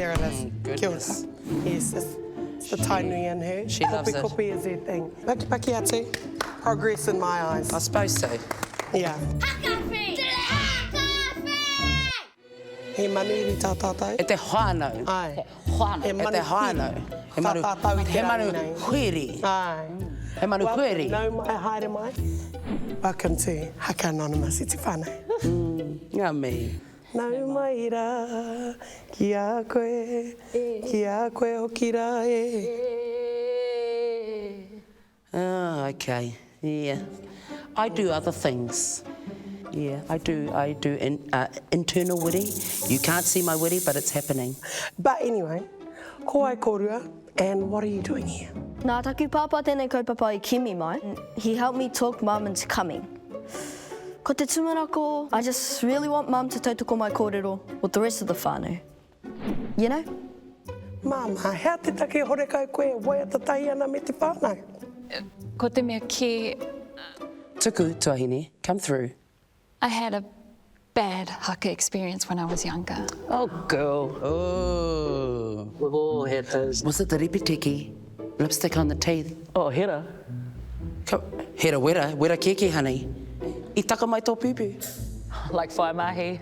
There it is. Mm, Kia ora. Yes, it's the Tainui in her. She loves it. Kopi is her thing. Paki paki atu. Progress in my eyes. I suppose so. Yeah. Haka free! Haka free! He manuhiri tā tātou. E te whānau. Āe. Whānau. He E te whānau. He manu, tā tātou i te he manu rangi nei. huiri. Āe. He manu huiri. Nau mai, haere mai. Welcome to Haka Anonymous, e te whānau. Ngā mihi. Nau mai rā, ki a koe, ki a koe hoki rā e. Oh, okay. Yeah. I do other things. Yeah, I do, I do in, uh, internal witty. You can't see my witty, but it's happening. But anyway, ko ai kōrua, and what are you doing here? Nā taku pāpā tēnei kaupapa i kimi mai. He helped me talk mum into coming. Ko te tūmanako, I just really want mum to tautoko my kōrero with the rest of the whānau. You know? Māmā, hea te take horekau koe e waiata tahi ana me te whānau? Ko te mea kē. Tuku, tuahine, come through. I had a bad haka experience when I was younger. Oh girl, ooh. We've all had those. Was it the ripitiki? Lipstick on the teeth. Oh, hera. Ko, hera wera, wera keke, honey. I taka mai tō pūpū. Like whai mahi.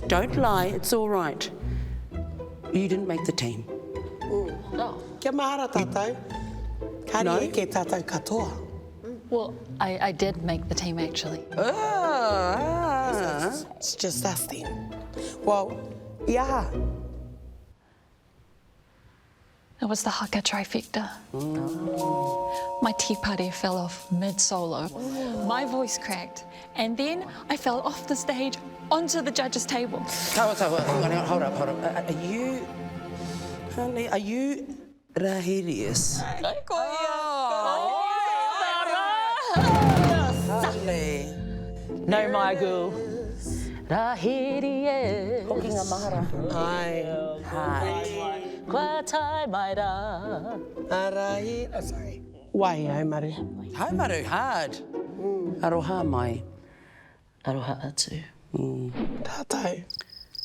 Don't lie, it's all right. You didn't make the team. Kia mahara tātou, kāre No. eke tātou katoa. Well, I, I did make the team actually. Ah. It's just us then. Well, i aha? It was the haka trifecta. My tea party fell off mid-solo. My voice cracked. And then I fell off the stage onto the judge's table. Tawa, tawa, hang on, hang on, hold up, hold up. Are, are you, honey, are you Rahirius? Lovely. No mai girl. Rahiri e. Hokinga mahara. Ai. Heart. Kua tae mai rā. Arahi, oh sorry. Wai, haumaru. Haumaru, hard. Aroha mai. Aroha atu. Tātou.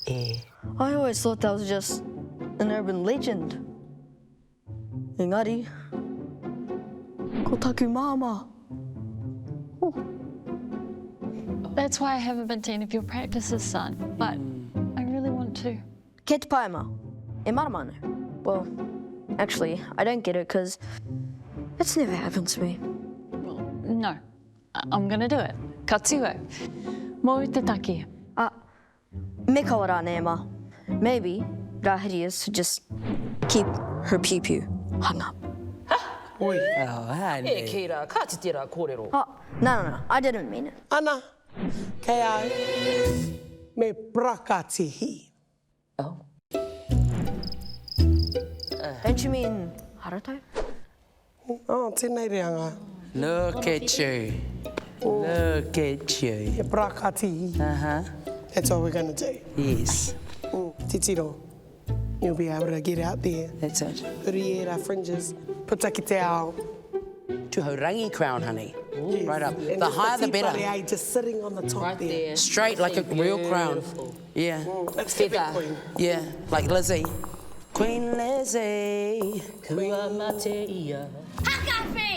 E. I always thought that was just an urban legend. Engari, ko taku māmā. Oh. That's why I haven't been to any of your practices, son. But I really want to. Kei te pai, ma. E marama ana. Well, actually, I don't get it because it's never happened to me. Well, no. I'm gonna do it. Ka tū au. Mōu te take. Ah, me kaua rānei e ma. Maybe Rahiri is to just keep her piupiu hung up. Oi. Oh, honey. E kī rā, kāti tērā kōrero. Oh, no, no, no, I didn't mean it. Ana, kei a au, me prakatihi. Oh. Don't you mean haratau? Oh, tēnei reanga. Look at you. Look at you. He prakatihi. Uh-huh. That's what we're going to do. Yes. Mm, titiro. You'll be able to get out there. That's it. Huri ērā fringes. Puta ki te ao. Tuhourangi crown, honey. Yes. Right up. And The higher the tīpare better. ai just sitting on the top Right there. there. Straight like a real crown. Beautiful. Yeah. That's the big Feather. queen. Yeah. Like Lizzie. Queen Lizzie. Kua mate ia. Haka free!